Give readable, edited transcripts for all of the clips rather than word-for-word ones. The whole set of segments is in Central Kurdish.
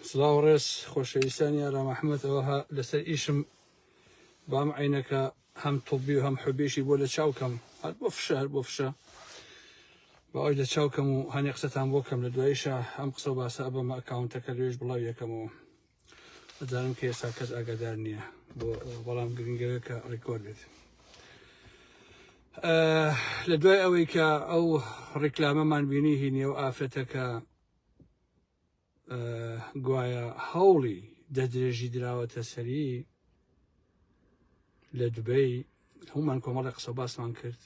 سڵاو ڕێز خۆشەویستانی ئارام ئەحمەد ئەوها لەسەر ئیشم بام عینەکە هەم طبی و هەم حبیشی بۆ لە چاو کەم هەر بۆ فشە هەر بۆ فشە باوەی لە چاو کەم و هەنێ قسەتان بۆ کەم لە دواییشە ئەم قسە و باسە ئەبەمە ئەکاونتەکە لەوێش بڵاو یەکەمەوە ئەزانم کە ئێستا کەس ئاگادار نییە بۆ بەڵام گرنگەوە کە ڕیکۆرد بێت لە دوای ئەوەی کە ئەو ڕیکلامەمان بینی هینی ئەو ئافرەتە کە گوایە هەوڵی دەستدرێژی دراوەتە سەری لە دوبەی هەمومان کۆمەڵی قسە باسمان کرد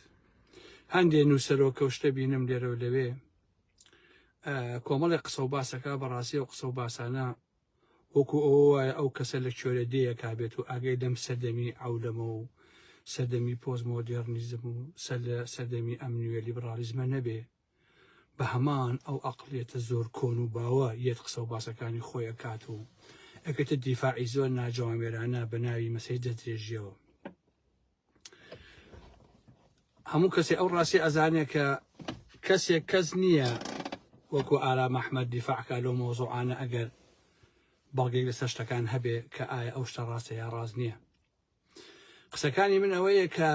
هەندێ نووسەرۆکە و شتە بینم لێرە و لەوێ کۆمەڵی قسە و باسەکە بەڕاستی و قسە و باسانە وەکو ئەوە وایە ئەو کەسە لە کوێرە دێیەکا بێت و ئاگای لەم سەردەمی عەولەمە و سەردەمی پۆست مۆدێڕنیزم و سەر لە سەردەمی ئەم نوێ لیبڕاڵیزمە نەبێ بە هەمان ئەو ئەقڵیەتە زۆر کۆن و باوە یەت قسە و باسەکانی خۆی ئەکات و ئەکەێتە دیفاعی زۆر ناجوامێرانە بە ناوی مەسەی دەستدرێژیەوە. هەموو کەسێ ئەو ڕاستی ئەزانێ کە کەسێک کەس نییە وەکو ئارام ئەحمەد دیفاعکە لەو مۆزوعانە ئەگەر بەڵگەی لەسەر شتەکان هەبێ کە ئایا ئەو شتە ڕاستە یا ڕاست نییە قسەکانی من ئەوەیە کە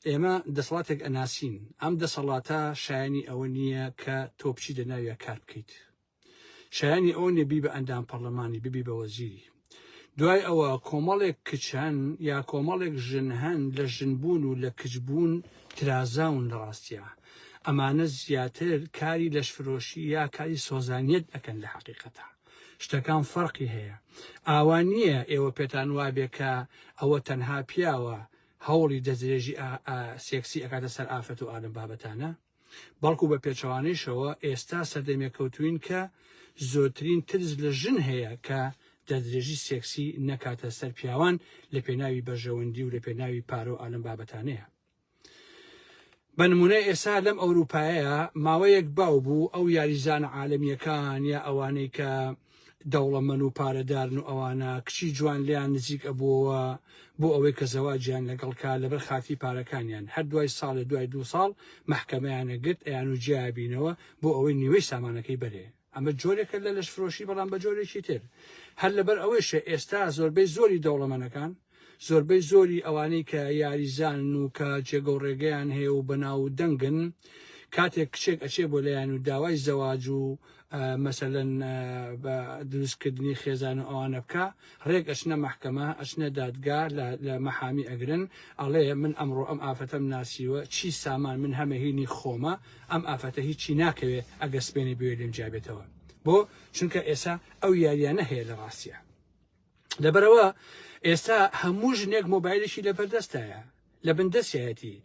ئێمە دەسەڵاتێک ئەناسین ئەم دەسەڵاتە شایانی ئەوە نییە کە تۆ بچی لە ناویا کار بکەیت شایانی ئەوە نیە بی بە ئەندام پەڕلەمانی ببی بە وەزیری دوای ئەوە کۆمەڵێک کچ هەن یا کۆمەڵێک ژن هەن لە ژن بوون و لە کچ بوون ترازاون لە ڕاستیا ئەمانە زیاتر کاری لەشفرۆشی یا کاری سۆزانیەت ئەکەن لە حەقیقەتا شتەکان فەرقی هەیە ئاوا نییە ئێوە پێتان وابێ کە ئەوە تەنها پیاوە هەوڵی دەستدرێژی سێکسی ئەکاتە سەر ئافرەت و ئالەم بابەتانە بەڵکو بە پێچەوانەیشەوە ئێستا سەردەمێک کەوتوین کە زۆرترین ترس لە ژن هەیە کە دەستدرێژی سێکسی نەکاتە سەر پیاوان لە پێناوی بەرژەوەندی و لە پێناوی پارە و ئالەم بابەتانەیە. بە نمونە ئێستا لەم ئەوروپایەیە ماوەیەک باو بوو ئەو یاریزانە عالەمیەکان یا ئەوانەی کە دەوڵەمەن و پارەدارن و ئەوانە کچی جوان لێیان نزیک ئەبووەوە بۆ ئەوەی کە زەواجیان لەگەڵ کا لەبەر خاتری پارەکانیان هەر دوای ساڵێ دوای دوو ساڵ مەحکەمەیان ئەگرت ئەیان و جیابینەوە بۆ ئەوەی نیوەی سامانەکەی بەرێ ئەمە جۆرێکە لە لەشفرۆشی بەڵام بە جۆرێکی تر هەر لەبەر ئەوەیشە ئێستا زۆربەی زۆری دەوڵەمەنەکان زۆربەی زۆری ئەوانەی کە یاریزانن و کە جێگە و ڕێگەیان هەیە و بەناو و دەنگن کاتێک کچێک ئەچێ بۆ لایان و داوای زەواج و مەسەلەن بە دروستکردنی خێزان و ئەوانە بکە ڕێک ئەچنە مەحکەمە ئەچنە دادگا لە مەحامی ئەگرن ئەڵێ من ئەمڕۆ ئەم ئافرەتەم ناسیوە چی سامان من هەمە هینی خۆمە ئەم ئافرەتە هیچی ناکەوێ ئەگەر سپێنێ بوێ لێم جیابێتەوە بۆ چونکە ئێسا ئەو یاریانە هەیە لە ڕاستیە لەبەرەوە ئێستا هەموو ژنێک مۆبایلێکی لەبەردەستایە لە بن دەستیایەتی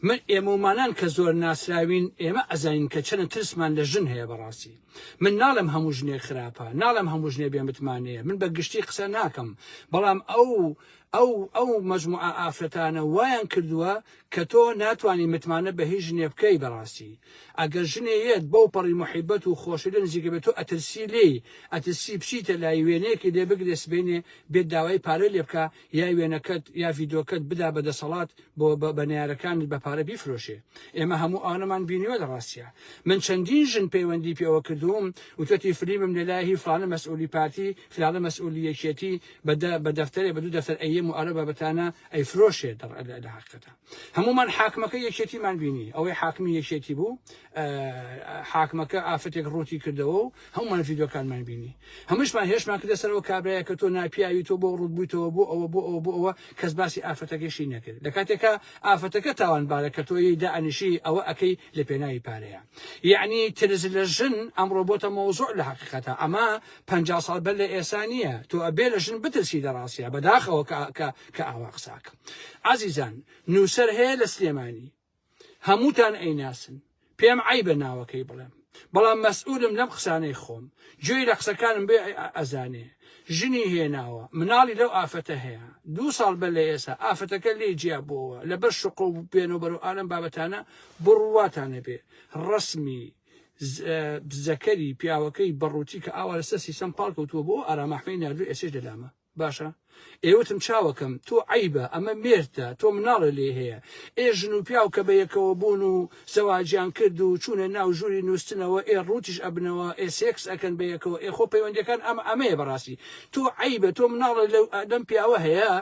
من ئێمەمانان کە زۆر ناسراوین ئێمە ئەزانین کە چەنە ترسمان لە ژن هەیە بەڕاستی من ناڵێم هەموو ژنێک خراپە ناڵێم هەموو ژنێ بێ متمانەیە من بە گشتی قسە ناکەم بەڵام ئەو ئەو ئەو مەجموعە ئافرەتانە وایان کردووە کە تۆ ناتوانی متمانە بە هیچ ژنێ بکەی بەڕاستی ئەگەر ژنێ یەت بەو پەڕی موحیبەت و خۆشی لێ نزیکە بێت تۆ ئەترسی لێی ئەترسی بچیتە لای وێنەیەکی لێ بگرێ سبەینێ بێت داوای پارەی لێ بکا یا وێنەکەت یا ڤیدۆکەت بدا بە دەسەڵات بۆ بە نەیارەکانت بە پارە بیفرۆشێ ئێمە هەموو ئەوانەمان بینیوە لە ڕاستیا من چەندین ژن پەیوەندی پێوە کردووم وتوێتی فلیمم لەلای هی فلانە مەسئولی پارتی فلانە مەسئولی یەکێتی بە دەفتەرێ بە دوو دەفتەر ئەیەم و ئەرە بابەتانە ئەیفرۆشێ لە حەقیقەتە هەمومان حاکمەکە یەکێتیمان بینی ئەوەی حاکمی یەکێتی بوو حاکمەکە ئافرەتێک ڕووتی کردەوە و هەمومان ڤیدۆکانمان بینی هەمووشمان هێشمان کردە سەرەوە کابرایە کە تۆ ناپیاوی تۆ بۆ ڕوت بوویتەوە بۆ ئەوە بۆ ئەوە بۆ ئەوە کەس باسی ئافرەتەکەشی نەکرد لە کاتێکا ئافرەتەکە تاوانبارە کە تۆ یەی دائەنیشی ئەوە ئەکەی لە پێناوی پارەیە یعنی ترس لە ژن ئەمڕۆ بۆتە مەوزوع لە حقیقەتە ئەمە 50 ساڵ بەر لە ئێسا نییە تۆ ئەبێ لە ژن بترسی لە ڕاستیا بەداخەوە کە کە کە ئاوا قساکەم عزیزان نووسەر هەیە لە سلێمانی هەمووتان ئەیناسن پێم عەیبە ناوەکەی بڵێم بەڵام مەسئولم لەم قسانەی خۆم گوێی لە قسەکانم بێ ئەزانێ ژنی هێناوە مناڵی لەو ئافەتە هەیە دوو ساڵ بەر لە ئێسا ئافەتەکە لێی جیا بۆوە لەبەر شقە و بێنەوە بەرەو ئالەم بابەتانە بڕواتانە بێ ڕسمی زەکەری پیاوەکەی بەڕووتی کە ئاوا لەسەر سیسەم پاڵ کەوتووە بۆ ئارامەحمەی ناردوو ئێسێش لەلامە. باشە ئێ وتم چاوەکەم تۆ عەیبە ئەمە مێردتە تۆ مناڵە لێ هەیە ئێ ژن و پیاو کە بە یەکەوە بوون و زەواجیان کرد و چوونە ناو ژووری نووستنەوە ئێ ڕووتیش ئەبنەوە ئێ سێکس ئەکەن بە یەکەوە ئێ خۆ پەیوەندیەکان ئەمە ئەمەیە بەڕاستی تۆ عەیبە تۆ مناڵە لەم پیاوە هەیە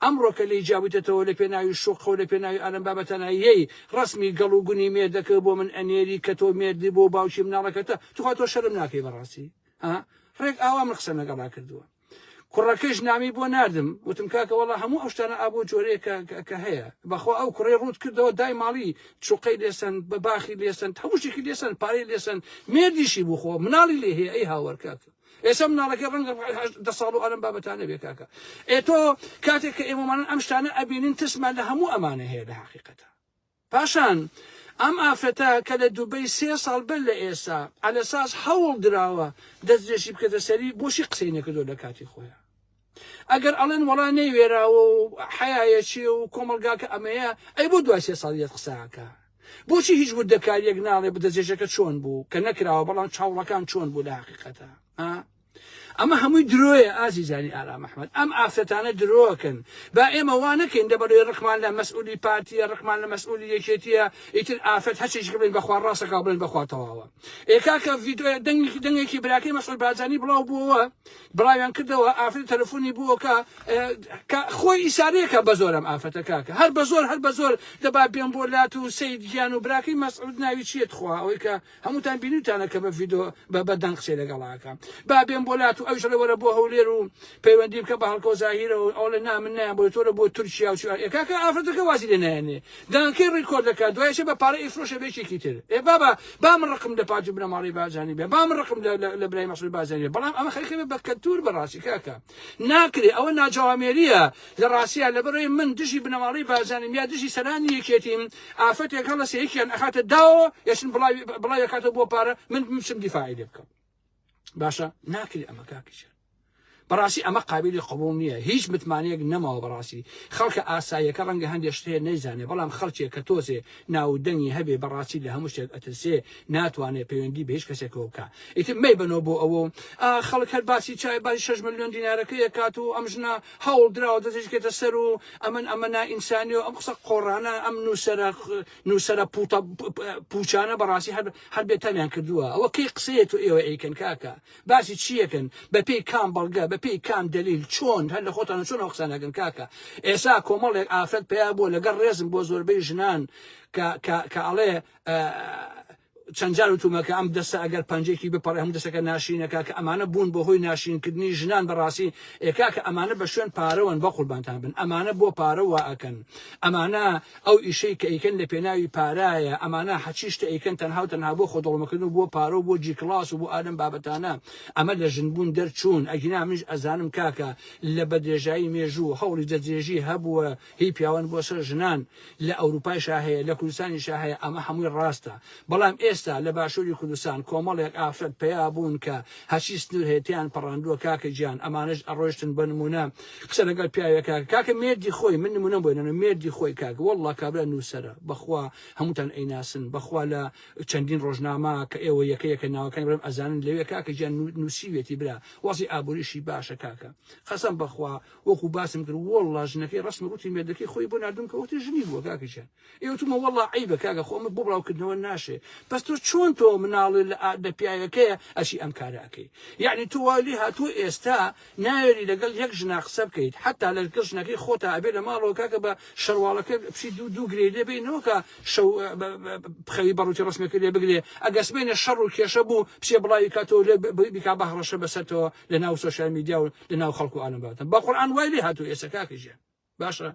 ئەمڕۆ کە لێی جیابوویتەتەوە لە پێناوی شوقە و لە پێناوی ئالەم بابەتانە یەی ڕەسمی گەڵ و گونی مێردەکە بۆ من ئەنێری کە تۆ مێردی بۆ باوکی مناڵەکەتە توخوا تۆ شەرم ناکەی بەڕاستی ها ڕێک ئاوا من قسەم لەگەڵا کردووە کوڕەکەش نامی بۆ ناردم وتم کاکە وەڵا هەموو ئەو شتانە ئابۆ جۆرەیە کە هەیە بەخوا ئەو کوڕی ڕوت کردەوە دای ماڵی چوقەی لێسەن بە باخی لێسەن هەموو شتێکی لێسەن پارەی لێسەن مێردیشی بوو خۆ مناڵی لێ هەیە ئەی هاوار کاکە ئێستا مناڵەکە ڕەنگە دە ساڵ و ئەلم بابەتانە بێ کاکە ئێ تۆ کاتێک کە ئێمەمانن ئەم شتانە ئەبینین ترسمان لە هەموو ئەمانە هەیە لە حقیقەتە پاشان ئەم ئافرەتە کە لە دوبەی سێ ساڵ بەر لە ئێستا عەلەساس هەوڵ دراوە دەستدرێژی بکەتە سەری بۆچی قسەی نەکردووە لە کاتی خۆیا؟ ئەگەر ئەڵێن وەڵا نەیوێراوە و حەیایەکی و کۆمەڵگاکە ئەمەیە ئەی بۆ دوای سێ ساڵ یەت قسەکە؟ بۆچی هیچ وردەکاریەک ناڵێ دەستدرێژەکە چۆن بوو کە نەکراوە بەڵام چاوڵەکان چۆن بوو لە حقیقەتە ها؟ ئەمە هەمووی درۆیە ئازیزانی ئارام ئەحمەد ئەم ئافرەتانە درۆکەن با ئێمە وا نەکەین دەبەرەوەی ڕقمان لە مەسئولی پارتیە ڕقمان لە مەسئولی یەکێتیە ئیتر ئافرەت هەرچێکی بڵێن بەخوا ڕاستەکا بڵێن بەخوا تەواوە ئێ کاکە ڤیدیۆ دەنگێکی دەنگێکی براکەی مەسعود بارزانی بڵاو بووەوە بڵاویان کردەوە ئافرەت تەلەفۆنی بووە کە کە خۆی ئیسارەیەکە بە زۆر ئەم ئافرەتە کاکە هەر بە زۆر هەر بە زۆر دەبا بێن بۆ لات و سید گیان و براکەی مەسعود ناوی چییە تخوا ئەوەی کە هەمووتان بینیوتانە کە بە ڤیدۆ بە بە دەنگ قسەی لەگەڵا ئەکا با بێم بۆ لات و ئەویش ئەڵێ وەرە بۆ هەولێر و پەیوەندی بکە بە هەڵکۆ زاهیرەوە ئەوڵێ نا من نایەم بۆ تۆرە بۆ تورکیا و چی ئێ کاکە ئافرەتەکە وازی لێ نایەنێ دەنگەکەی ڕیکۆرد دەکات دوای ئەچێ بە پارە ئەیفرۆشێ بە یەکێکی تر ئێ بابا با من ڕقم لە پارتی و بنەماڵەی بارزانی بێ با من ڕقم لە لە برای مەسعود بارزانی بێ بەڵام ئەمە خەریکە بێ بە کەلتور بەڕاستی کاکە ناکرێ ئەوە ناجوامێریە لە ڕاستیا لەبەرئەوەی من دژی بنەماڵەی بارزانیم یا دژی سەرانی یەکێتیم ئافرەتێک هەڵەسێ یەکیان ئەخاتە داوەوە یەچن بڵاوی بڵاوی ئەکاتەوە بۆ پارە من بچم دیفاعی لێ بکەم باشە ناکرێ ئەمە کاکیشان بەڕاستی ئەمە قابلی قبول نییە هیچ متمانەیەک نەماوە بەڕاستی خەڵکە ئاساییەکە ڕەنگە هەندێک شتێ نەیزانێ بەڵام خەڵکێک کە تۆزێ ناو و دەنگی هەبێ بەڕاستی لە هەموو شتێک ئەترسێ ناتوانێ پەیوەندی بە هیچ کەسێکەوە بکا ئیتر مەیبەنەوە بۆ ئەوە و ئا خەڵک هەر باسی چای باسی 6 ملیۆن دینارەکەی ئەکات و ئەم ژنە هەوڵ دراوە دەستێکێتە سەر و ئەمن ئەمە نائینسانی و ئەم قسە قۆڕانە ئەم نووسەرە نووسەرە پوتە پوچانە بەڕاستی هەر هەر بێتامیان کردووە ئەوە کەی قسەیە تو ئێوە ئەیکەن کاکە باسی چیەکەن بەپێی کام بەڵگە بەپێی کام دەلیل چۆن هەر لە خۆتان چۆن ئەو قسانەکەن کاکە ئێسا کۆمەڵێک ئافرەت پیا بووە لەگەڵ ڕێزم بۆ زۆربەی ژنان کە کە کە ئەڵێ چەند جار وتومە کە ئەم دەستە ئەگەر پەنجێکی بپەڕێ هەموو دەستەکە ناشرینەکە کە ئەمانە بوون بۆ هۆی ناشرینکردنی ژنان بەڕاستی ئێ کاکە ئەمانە بە شوێن پارەوەن بە قوربانتان بن ئەمانە بۆ پارە وا ئەکەن ئەمانە ئەو ئیشەی کە ئەیکەن لە پێناوی پارایە ئەمانە هەچی شتە ئەیکەن تەنها و تەنها بۆ خۆدەوڵەمەکردن و بۆ پارە و بۆ جی کڵاس و بۆ ئالەم بابەتانە ئەمە لە ژنبوون دەرچوون ئەگینا منیش ئەزانم کاکە لە بەدرێژایی مێژوو هەوڵی دەستدرێژی هەبووە هی پیاوان بۆ سەر ژنان لە ئەوروپایشا هەیە لە کوردستانیشا هەیە ئەمە هەمووی ڕاستە بەڵام ئێستا لە باشووری کوردستان کۆمەڵێک ئافرەت پەیا بوون کە هەرچی سنوور هەیە تێیان پەڕاندووە کاکە گیان ئەمانەش ئەڕۆیشتن بە نموونە قسە لەگەڵ پیاوێک کاکە کاکە مێردی خۆی من نموونەم بۆ نەنە مێردی خۆی کاکە والله کابرا نووسەرە بەخوا هەمووتان ئەیناسن بەخوا لە چەندین ڕۆژنامە کە ئێوە یەکە یەکە ناوەکانی بڵێم ئەزانن لەوێ کاکە گیان نووسیوێتی برا وەزی ئابووریشی باشە کاکە قەسەم بەخوا وەکو باسم کرد وەڵڵا ژنەکەی ڕەسمی ڕووتی مێردەکەی خۆی بۆ ناردوم کە وتی ژنی بووە کاکە گیان ئێ وتومە وەڵڵا عەیبە کاکە خۆ ئەمە بۆ بڵاوکردنەوە ناشێ بەس تۆ چۆن تۆ مناڵی لە پیاوەکەیە ئەچی ئەم کارە ئەکەی یعنی تۆ وا لێ هاتووە ئێستا ناوێری لەگەڵ یەک ژنا قسە بکەیت حتا لەگەڵ ژنەکەی خۆتا ئەبێ لە ماڵەوە کاکە بە شەرواڵەکە بچی دوو دوو گرێ لێ بینەوە کە شەو بخەوی بەڕووتی ڕسمەکە لێ بگرێ ئەگەر سبەینێ شەڕ و کێشە بوو بچێ بڵاوی کاتەوە لێ بیکا بە هەڕەشە بەسەرتەوە لە ناو سۆشیال میدیا و لە ناو خەڵک و عالەم بابەتە بە قورئان وای لێ هاتوو ئێستا کاکە گیان باشە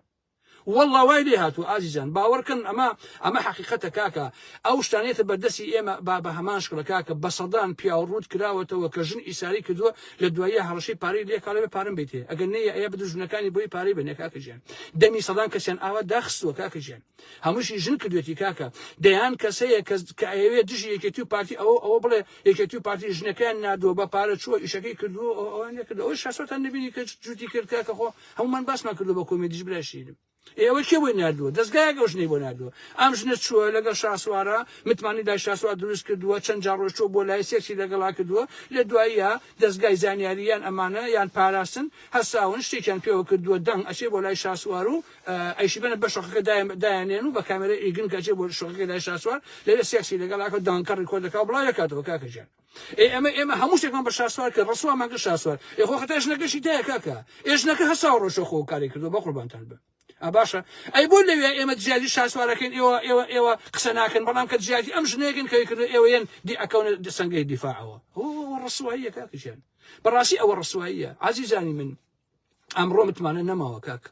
والله وای لێ هاتوو ئازیزان باوەڕکەن ئەمە ئەمە حەقیقەتە کاکە ئەو شتانێتە بەردەستی ئێمە با بە هەمان شکڵە کاکە بە سەدان پیاو ڕووت کراوەتەوە کە ژن ئیساری کردووە لە دواییە هەڕەشەی پارەی لێ کاڵێ بە پارەم بیتێ ئەگەر نەیە ئەیە بە دوژمنەکانی بۆی پارەی بنێ کاکە گیان دەمی سەدان کەسیان ئاوا داخستووە کاکە گیان هەمووشی ژن کردوێتی کاکە دەیان کەس هەیە کە کە ئەیەوێت دژی یەکێتی و پارتی ئەوە ئەوە بڵێ یەکێتی و پارتی ژنەکەیان ناردووە بە پارە چووە ئیشەکەی کردووە ئەوە ئەوە نەکردووە ئەوەی شاسوارتان نەبینی کە جووتی کرد کاکە خۆ هەموومان باسمان کردووە بە کۆمێدیش برای شیرینم. ئێوە کێ بۆی ناردووە؟ دەزگایەک ئەو ژنەی بۆ ناردووە. ئەم ژنە چووە لەگەڵ شاسوارە متمانەی لای شاسوار دروست کردووە، چەند جار ڕۆیشتووە بۆ لای سێکسی لەگەڵا کردووە، لە دواییا دەزگای زانیاری یان ئەمانە یان پاراستن هەستاون شتێکیان پێوە کردووە دەنگ ئەچێ بۆ لای شاسوار و ئەیشی بەنە بە شوقەکە دایانێن و بە کامێرەی ئیگن کە ئەچێ بۆ شوقەکەی لای شاسوار لەوێ سێکسی لەگەڵا کە دەنگەکە record دەکا و بڵاوی ئەکاتەوە کاکە گیان. ئێ ئەمە ئێمە هەموو شتێکمان بە شاسوار کرد ڕسوامان کرد شاسوار ئێ خۆ خەتای ژنەکەشی تایە کاکە ئێ ژنەکە هەساوە ڕۆشە خۆ کاری کردو بە قوربانتان بم ئا باشە ئەی بۆ لەوێ ئێمە دژایەتی شاسوارەکەین ئێوە ئێوە ئێوە قسە ناکەن بەڵام کە دژایەتی ئەم ژنەیەکن کە کردو ئێوە یەن دی ئەکەونە سەنگەی دیفاعەوە ئەوە ڕسواییە کاکە گیان بەڕاستی ئەوە ڕسواییە عزیزانی من ئەمڕۆ متمانە نەماوە کاک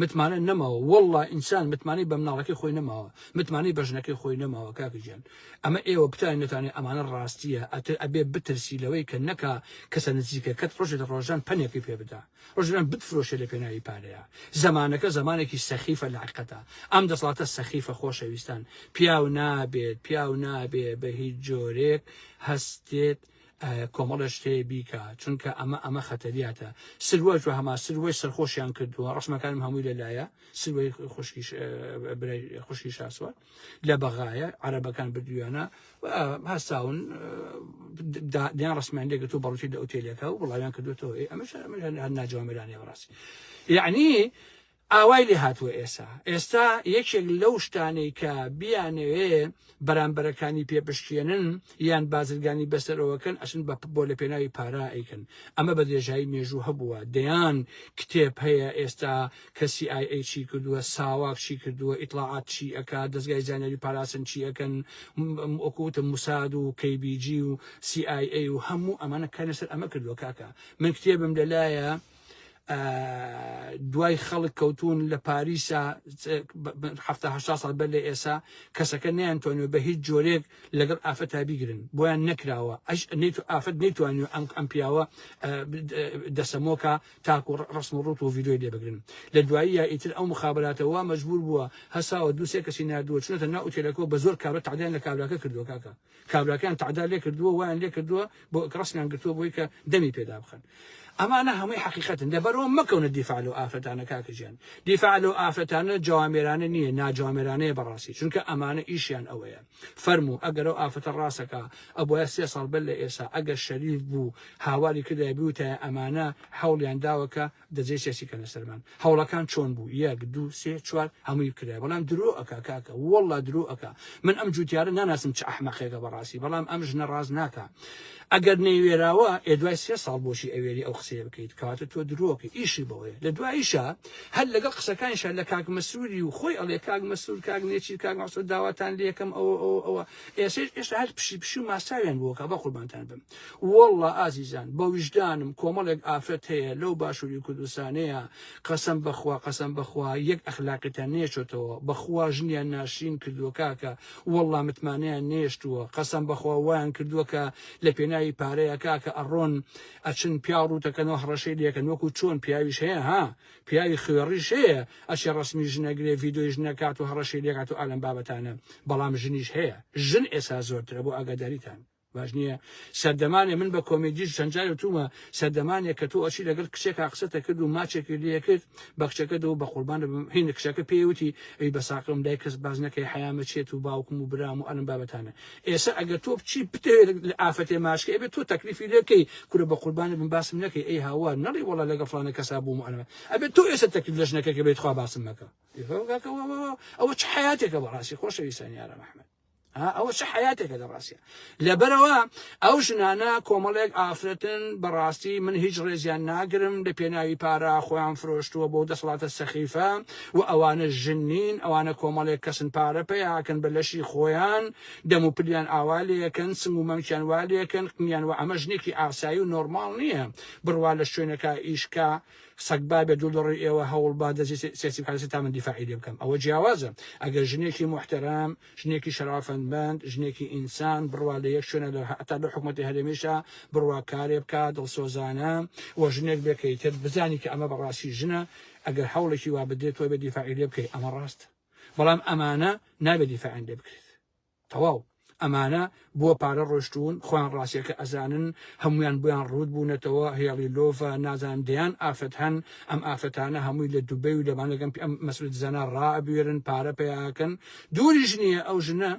متمانە نەماوە والله ئینسان متمانەی بە مناڵەکەی خۆی نەماوە متمانەی بە ژنەکەی خۆی نەماوە کاک گیان ئەمە ئێوە بتان نەتانێ ئەمانە ڕاستیە ئەتر ئەبێ بترسی لەوەی کە نەکا کەسە نزیکەکەت ڕۆژێ لە ڕۆژان پەنێکی پێ بدا ڕۆژان بتفرۆشێ لە پێناوی پارەیە زەمانەکە زەمانێکی سەخیفە لە حقیقەتە ئەم دەسەڵاتە سەخیفە خۆشەویستان پیاو نابێت پیاو نابێ بە هیچ جۆرێک هەستێت کۆمەڵێ شت هەیە بیکا چونکە ئەمە ئەمە خەتەریاتە سروەش و هەما سروەی سەرخۆشیان کردووە ڕسمەکانم هەمووی لەلایە سروەی خوشکی برای خوشکی شاسوار لە بەغایە عەرەبەکان بردویانە هەستاون دیان ڕسمیان لێگرتو بەڕوتی لە ئوتێلەکە و بڵاویان کردوێتەوە ئەمەش ئەمەش هەر ناجوامێرانەیە بەڕاستی یعنی ئاوای لێ هاتووە ئێسا. ئێستا یەکێک لەو شتانەی کە بیانەوێ بەرامبەرەکانی پێ بشکێنن یان بازرگانی بەسەرەوە کەن ئەچن بە بۆ لە پێناوی پارە ئەیکەن. ئەمە بە درێژایی مێژوو هەبووە. دەیان کتێب هەیە ئێستا کە سی ئای ئەی چی کردووە، ساواک چی کردووە، ئیتڵاعات چی ئەکا، دەزگای زانیاری پاراستن چی ئەکەن، وەکو وتم موساد و کەی بی جی و سی ئای ئەی و هەموو ئەمانە کاریان لەسەر ئەمە کردووە کاکە. من کتێبم لەلایە دوای خەڵک کەوتون لە پاریسا هەشتا ساڵ بەر لە ئێسا کەسەکە نەیانتوانیوە بە هیچ جۆرێک لەگەڵ ئافرەتا بیگرن بۆیان نەکراوە ئەش نەیت ئافرەت نەیتوانیوە ئەم ئەم پیاوە دەسەمۆکە تاکو ڕسم و ڕوت و ڤیدیۆی لێ بگرن لە دواییە ئیتر ئەو مخابراتەوە مەجبور بووە هەساوە دوو سێ کەسی ناردووە چونەتە ناو ئوتێلەکەەوە بە زۆر کابرا تەعدایان لە کابراکە کردووە کاکە کابراکەیان تەعدا لێ کردووە وایان لێ کردووە بۆ ڕسمیان گرتووە بۆی کە دەمی پێدا بخەن ئەمانە هەمووی حەقیقەتن لەبەرەوە مەکەونە دیفاع لەو ئافرەتانە کاکە گیان دیفاع لەو ئافرەتانە جوامێرانە نییە ناجوامێرانەیە بەڕاستی چونکە ئەمانە ئیشیان ئەوەیە فەرموو ئەگەر ئەو ئافرەتە ڕاستەکە ئەبوایە سێ ساڵ بەر لە ئێسا ئەگەر شەریف بوو هاواری کردای بوتایە ئەمانە هەوڵیان داوە کە دەجێ سیاسی کەنە سەرمان هەوڵەکان چۆن بوو یەک دوو سێ چوار هەمووی کرای بەڵام درۆ ئەکا کاکە واللە درۆ ئەکا من ئەم جوتیارە ناناسم چ ئەحمەقێکە بەڕاستی بەڵام ئەم ژنە ڕاست ناکا ئەگەر نەیوێراوە ئێ دوای سێ ساڵ بۆچی ئەوێری ئەو قسەیە بکەیت کەواتە تۆ درۆکەی ئیشی بەوەیە لە دواییشا هەر لەگەڵ قسەکانیشا لە کاک مەسروری و خۆی ئەڵێ کاک مەسرور کاک نێچیر کاک مەسرور داواتان لێکەم ئەوە ئەوە ئەوە ئێسێش ئێستا هەر پشی پشی و ماستاویان بووە بە قوربانتان بم واللە ئازیزان بە ویژدانم کۆمەڵێک ئافرەت هەیە لەو باشووری کوردستانەیە قەسەم بەخوا قەسەم بەخوا یەک ئەخلاقیتان نێچۆتەوە بەخوا ژنیان ناشرین کردووە کاکە واللە متمانەیان نێشتووە قەسەم بەخوا وایان کردووە کە لە پێناوی پارەیە کاکە ئەڕۆن ئەچن پیاو ڕووتەکەنەوە هەڕەشەی لێکەن وەکو چۆن پیاویش هەیە ها پیاوی خوێڕیش هەیە ئەچێ ڕەسمی ژنەگرێ ڤیدۆی ژنەکات و هەڕەشەی لێکات و ئالەم بابەتانە بەڵام ژنیش هەیە ژن ئێسا زۆرترە بۆ ئاگاداریتان باش نییە سەردەمانێ من بە کۆمیدیش چەند جارێ وتومە سەردەمانێک کە تۆ ئەچی لەگەڵ کچێکا قسەتە کرد و ماچێکی لێ کرد بە کچەکە دەوە بە قوربان بم هین کچەکە پێی وتی ئەی بە ساقم دای کەس باز نەکەی حەیامە چێت و باوکم و برام و ئەلم بابەتانە ئێستا ئەگەر تۆ بچی بتەوێت لە ئافەتێ ماچکە ئەبێت تۆ تەکلیفی لێ بکەی کورە بە قوربان بم باسم نەکەی ئەی هاوار نەڵی وەڵا لەگەڵ فڵانە کەسا بووم و ئەنە ئەبێت تۆ ئێستا تەکلیف لە ژنەکە کە بێت خوا باسم مەکە ئەوە چ حیاتێکە بەڕاستی خۆشەویستان یارە ئەحمەد ئەوە چ حیاتێکە لە ڕاستە لەبەرەوە ئەو ژنانە کۆمەڵێک ئافرەتن بەڕاستی من هیچ ڕێزیان ناگرم لە پێناوی پارە خۆیان فرۆشتووە بۆ دەسەڵاتە سەخیفە و ئەوانە ژن نین ئەوانە کۆمەڵێک کەسن پارە پیاکەن بە لەشی خۆیان دەم و پلیان ئاوا لەکەن سنگ و مەمکیان وا لەکەن قنیان و ئەمە ژنێکی ئاسایی و نۆرماڵ نییە بڕوا لە شوێنەکە ئیشکا سەگبا بێ دوو لەڕووی ئێوە هەوڵ با دەستی سیاسی بکات تا من دیفاعی لێ بکەم ئەوە جیاوازە ئەگەر ژنێکی موحتەرەم ژنێکی شەرافەندمەند ژنێکی ئینسان بڕوا لە یەک شوێنە لە هەتا لە حکومەتی هەرێمیشا بڕوا کارێ بکا دڵسۆزانە و ژنێک بێ کە ئیتر بزانی کە ئەمە بەڕاستی ژنە ئەگەر هەوڵێکی وا بدرێت تۆ بێ دیفاعی لێ بکەی ئەمە ڕاستە بەڵام ئەمانە نابێ دیفاعیان لێ بکرێت تەواو. ئەمانە بۆ پارە ڕۆشتوون خۆیان ڕاستیەکە ئەزانن هەمویان بۆیان ڕووت بوونەتەوە هێڵی لۆڤە نازانم دەیان ئافرەت هەن ئەم ئافرەتانە هەمووی لە دوبەی و لەمانەگەم ئەم مەسعود زەنا ڕائەبوێرن پارە پەیاکەن دووریش نییە ئەو ژنە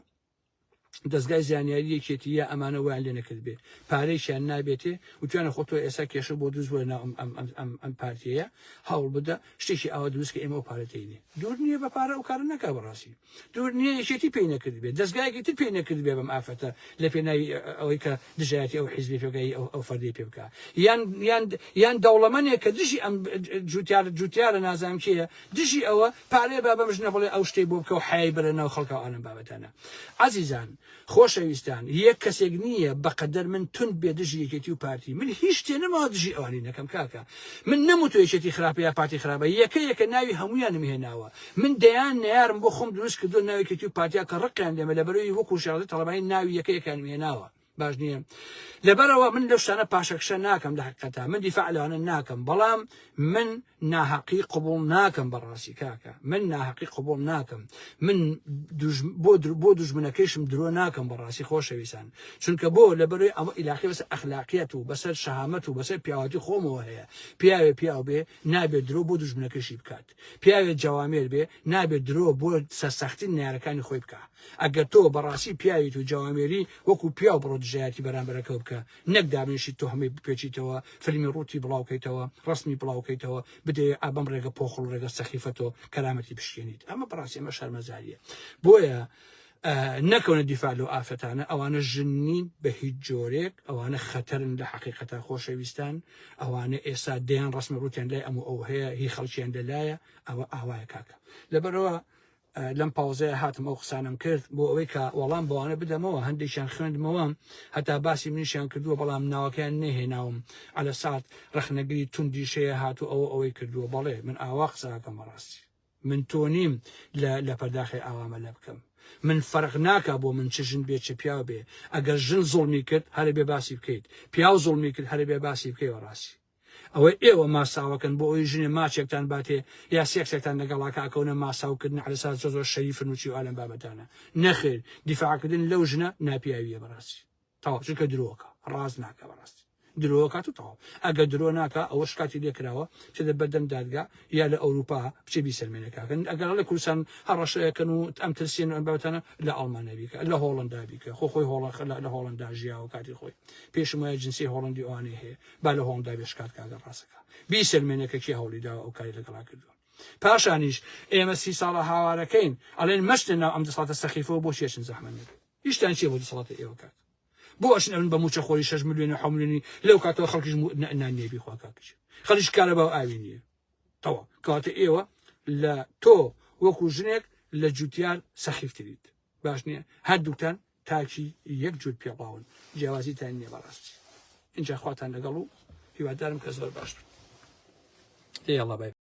دەزگای زانیاری یەکێتی یا ئەمانە وایان لێ نەکردبێ پارەیەکیان نابێتێ وتویانە خۆ تۆ ئێستا کێشە بۆ دروست بووە ناو ئەم ئەم ئەم ئەم پارتیەیە هەوڵ بدە شتێکی ئاوا دروست کە ئێمە ئەو پارە تێینێ دوور نییە بە پارە ئەو کارە نەکا بەڕاستی دوور نییە یەکێتی پێی نەکردبێ دەزگایەکی تر پێی نەکردبێ بەم ئافرەتە لە پێناوی ئەوەی کە دژایەتی ئەو حیزبی پێ بکا ئەو ئەو فەردەی پێ بکا یان یان یان دەوڵەمەنێک کە دژی ئەم جوتیار جوتیارە نازانم کێیە دژی ئەوە پارەیە با بەم ژنە بڵێ ئەو شتەی بۆ بکە و حەیای بەرە ناو خەڵکە و ئالەم بابەتانە. عەزیزان، خۆشەویستان، یەک کەسێک نییە بەقەدەر من توند بێ دژی یەکێتی و پارتی. من هیچ شتێ نەماوە دژی ئەوانی نەکەم کاکە. من نەموتوە یەکێتی خراپە یا پارتی خراپە، یەکە یەکە ناوی هەموویانم هێناوە. من دەیان نەیارم بۆ خۆم دروست کردووە ناو یەکێتی و پارتیا کە ڕقیان لێمە لەبەرئەوەی وەکو شێخ تاڵەبانی ناوی یەکە یەکەیانم هێناوە. باش نییە لەبەرەوە من لەو شتانە پاشەکشە ناکەم لە حقیقەتا من دیفاع لەوانە ناکەم بەڵام من ناهەقی قبوڵ ناکەم بەڕاستی کاکە من ناهەقی قبوڵ ناکەم من بۆ بۆ دوژمنەکەیشم درۆ ناکەم بەڕاستی خۆشەویستان چونکە بۆ لەبەرەوەی ئەمە ئیلاقی بەسەر ئەخلاقیەت و بەسەر شەهامەت و بەسەر پیاوەتی خۆمەوە هەیە پیاوێ پیاو بێ نابێت درۆ بۆ دوژمنەکەشی بکات پیاوێ جوامێر بێ نابێت درۆ بۆ سەرسەختی نارەکانی خۆی بکە ئەگەر تۆ بەڕاستی پیاویت و جوامێری وەکو پیاو بڕۆ دژایەتی بەرامبەرەکە بکە نەک دابنیشی تۆهمەی بپێچیتەوە فیلمی ڕووتی بڵاوکەیتەوە ڕسمی بڵاوکەیتەوە بدەیە ئا بەم ڕێگە پۆخڵ ڕێگە سەخیفە تۆ کەرامەتی بشکێنیت ئەمە بەڕاستی ئەمە شەرمەزاریە بۆیە نەکەونە دیفاع لەو ئافرەتانە ئەوانە ژن نین بە هیچ جۆرێک ئەوانە خەتەرن لە حقیقەتە خۆشەویستان ئەوانە ئێستا دەیان ڕسمی ڕوتیان لای ئەم و ئەو هەیە هی خەڵکیان لەلایە ئەوە ئاوایە کاکە لەبەرەوە لەم پاوزەیە هاتم ئەو قسانەم کرد بۆ ئەوەی کە وەڵام بەوانە بدەمەوە هەندێکیان خوێندمەوە هەتا باسی منیشیان کردووە بەڵام ناوەکەیان نەهێناوم عەلە سات ڕەخنەگری توندیش هەیە هاتوو ئەوە ئەوەی کردووە بەڵێ من ئاوا قسەکەم بەڕاستی من تۆ نیم لە لە پەرداخی ئاوا مەلە بکەم من فەرق ناکا بۆ من چ ژن بێ چ پیاو بێ ئەگەر ژن زوڵمی کرد هەرە بێ باسی بکەیت پیاو زوڵمی کرد هەرە بێ باسی بکەی بەڕاستی ئەوەی ئێوە ماساوەکەن بۆ ئەوەی ژنێ ماچێکتان باتێ یا سێکسێکتان لەگەڵاکە ئەکەونە ماساوکردن عەلەساس زۆر زۆر شەریفن و چی و ئالەم بابەتانە نەخێر دیفاعکردن لەو ژنە ناپیاویە بەڕاستی تەواو چونکە درۆکە ڕاست ناکە بەڕاستی درۆکات و تەواو ئەگەر درۆ ناکە ئەوە شکاتی لێکراوە بچێتە بەردەم دادگا یا لە ئەوروپا بچێ بیسەلمێنێ کاکە ئەگەر لە کوردستان هەڕەشەیەکەن و ئەم ترسێن و ئەم بابەتانە لە ئەڵمانیا بیکە لە هۆڵندا بیکە خۆ خۆی هۆڵە لە هۆڵندا ژیاوە کاتی خۆی پێشم وایە جنسی هۆڵندی ئەوانەی هەیە با لە هۆڵندا بێ شکات کاکە ڕاستەکە بیسەلمێنێ کە کێ هەوڵی داوە ئەو کاری لەگەڵا کردووە پاشانیش ئێمە سی ساڵە هاوارەکەین ئەڵێن مەشتە ناو ئەم دەسەڵاتە سەخیفەوە بۆ چێشن زەحمەت نەبێ هیچتان چیە بۆ دەسەڵاتە ئێوە کاک بۆ ئەشن ئەبن بە موچە خۆری 6 ملیۆن و 7 ملیۆنی لەو کاتەوە خەڵکیش نان نییە بیخوا کاکیش خەڵکیش کارەبا و ئاوی نییە تەواو کەواتە ئێوە لە تۆ وەکو ژنێک لە جوتیار سەخیفتریت باش نییە هەردووکتان تاکی یەک جووت پێڵاون جیاوازیتان نییە بەڕاستی اینجا خواتان لەگەڵ و هیوادارم کە زۆر باش بن یاڵا بای.